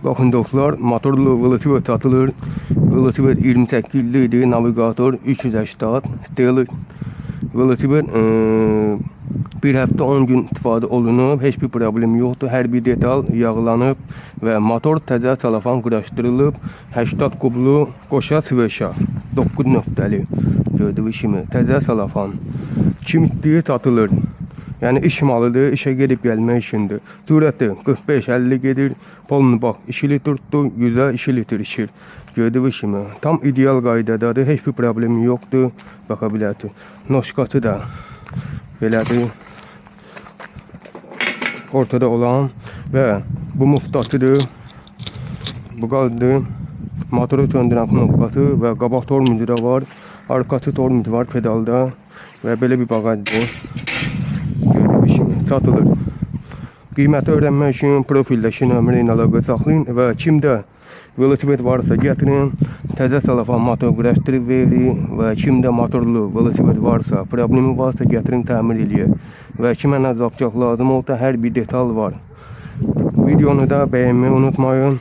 Baxın dostlar, motorlu velosiped satılır. Velosiped 28 illikdir, navigator 380, Stella velosiped bir həftə 10 gün istifadə olunub, heç bir problem yoxdur. Hər bir detal yağlanıb və motor təzə salafan quraşdırılıb. 80 kublu qoşa sveşa 9 nöqtəli gördüyünüz kimi təzə salafan. Kim istəyir satılır. Yəni iş malıdır, işə gedib gəlmək üçündür. Sürəti 45-50 gedir. Polnu bax 2 litr tutdu, 100-ə 2 litr içir. Gördüyünüz kimi tam ideal qaydadadır, heç bir problemi yoxdur. Baxa bilərsiniz. Noşkası da belədir. Ortada olan və bu muftatıdır. Bu qaldı. Motoru söndürən knopkası və qabaq tormozu da var. Arxası tormozu var pedalda və belə bir bagajdır. Gördüyünüz kimi satılır. Qiyməti öyrənmək üçün profildəki nömrə ilə əlaqə saxlayın və kimdə velosiped varsa gətirin, təzə salafan motor quraşdırıb veririk və kimdə motorlu velosiped varsa, problemi varsa gətirin təmir eləyək. Və kimə nə zapçaq lazım olsa hər bir detal var. Videonu da bəyənməyi unutmayın.